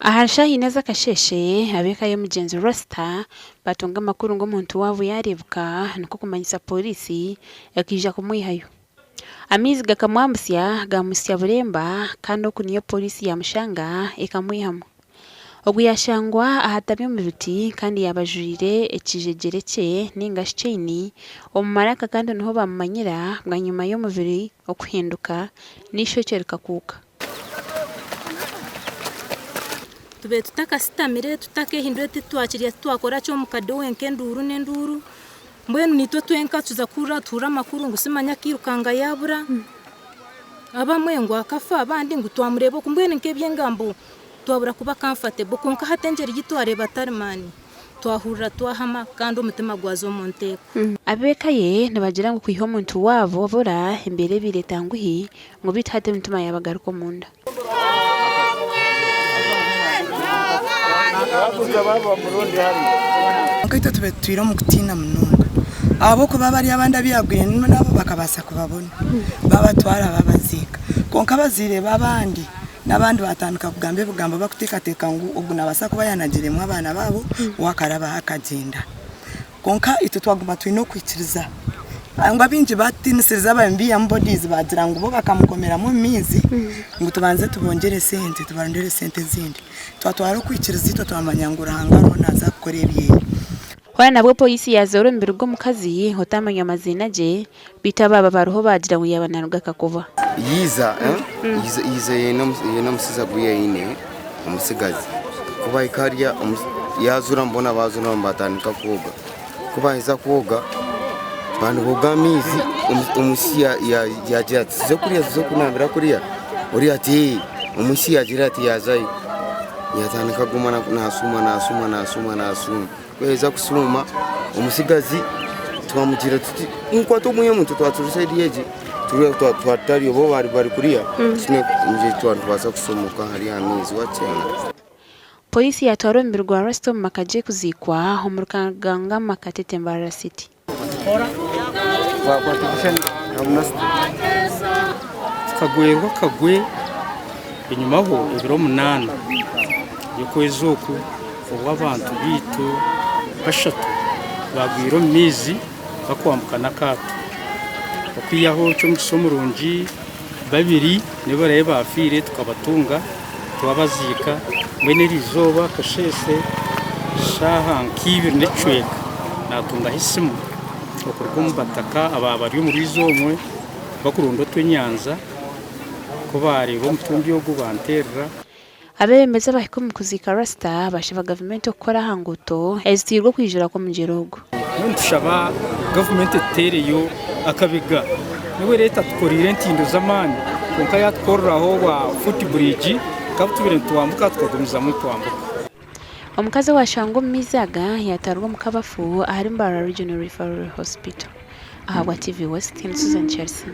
Aha shaaha ina z'akasheeshe, ab'eka y'omugyenzi Rasta baatunga amakuru ngu omuntu waabo yaareebeka nikwo kumanyisa pooriisi ekaija kumwihayo. Amaizi gakamwambutsya gaamuhitsya Buremba kandi oku niyo pooriisi yaamushanga ekamwihamu. Ogu yaashangwa ahatami omu biti kandi yaaba ajwaire ekijegyere kye nainga shi chaini omu maraka kandi niho baamumanyira bwanyima y'omubiri okuhinduka n'eishokye rikakuuka. Tubaire tutakasitamire, tutakehindwire titwakirya titwakora ki omu kadowe nk'enduuru n'enduuru. Mbwenu naitwe twenka tuza kuhurira tuhurira amakuru ngu simanya akairukanga yaabura, abamwe ngu akafa abandi ngu twamureeba oku mbwenu nk'eby'engambo twabura kuba comfortable kwonka hati engyeri ei twareeba tari maani twahurira twahama kandi omutima gwaza omu nteeko. Ab'eka ye nibagira ngu kwiha omuntu waabo abura, embeera ebaire etanguhi ngu beitu hati emitima yaabagaruka omunda. Kwonka itwe tube tutwire omu kutiina munonga, ahabw'okuba bariya abandi abu yaagwire nabo bakabaasa kubabona, babatwara babaziika. Kwonka abazaire b'abandi n'abandi baatandika kugamba ebigambo barikuteekateeka ngu ogu naabaasa kuba yaanagiremu abaana baabo, we akarabaho akagyenda. Kwonka itwe twaguma twine okwikiriza. Ngu abaingi baatutiinisiriza ababiihamu bodies baagira ngu bo bakamukomeramu omu maizi ngu tubanze tubongyere sente tubarondere sente ezindi. Twatwara okwikiriza itwe twamanya ngu Ruhanga ariho naaza kukora ebyeye. Hoona nabwo pooriisi yaazoora omubiri gw'omukazi otaamanywa maziina gye beitu abaaba bariho baagira ngu yaaba naaruga Kakoba. Yiza yiza eine omutsiza gu yaine omutsigazi ku bahika hariya yaazuramu boona baazuramu baatandika kwoga ku baaheza kwoga baaba nibooga amaizi omwishiki yaagira ati tuze kuriya tuze kunaabira kuriya oriya ati ee omwishiki yaagira ati yaazayo yaatandika kuguma naashuuma naashuuma naashuuma naashuuma. Ku yaheza kushuuma omutsigazi twamugira tuti nkwata omwanya omuntu twaturi sayidi egi twatariyo bo bari bari kuriya twaba nitubaasa kushomoka hariya aha maizi wakyena. Pooriisi yatwara omubiri gwa Rasta omu maka gye kuziikwa omuri Kangangama Katete Mbarara City. Tukagwerwa akagwe enyimaho ebiro munaana by'okwezi oku obu abantu baitu bashatu baagwire omu maizi barikwambuka n'akaato. Okwihaho eky'omugisha omurungi babiri nibo baraabe baafiire tukabatunga twabaziika mbwenu eri izooba kasheeshe shaaha nk'ibiri n'ekicweka naatungaho esimu okuruga omu bataka abaaba bari omu rwizi omwe bakuronda otw'enyanja ku baareeba omutumbi ogu banteerera. Abeebembezi abahika omu kuziika Rasta baashaba gavumenti okukora aha nguuto eziteirwe okwijura kw'omugyera ogu. Mbwenu nitushaba gavumenti etuteereyo akabega n'obu eraabe etatukoreire entindo z'amaani kwonka yaatukoreraho obwa foot bridge nk'abu tubaire nitwambuka tukagumizamu nitwambuka. Omukazi owashangwa omu maizi aga yaatwarwa omu kabafu ahari Mbarara Regional Referral Hospital. Ahabwa TV West, ndi Susan Chelsea.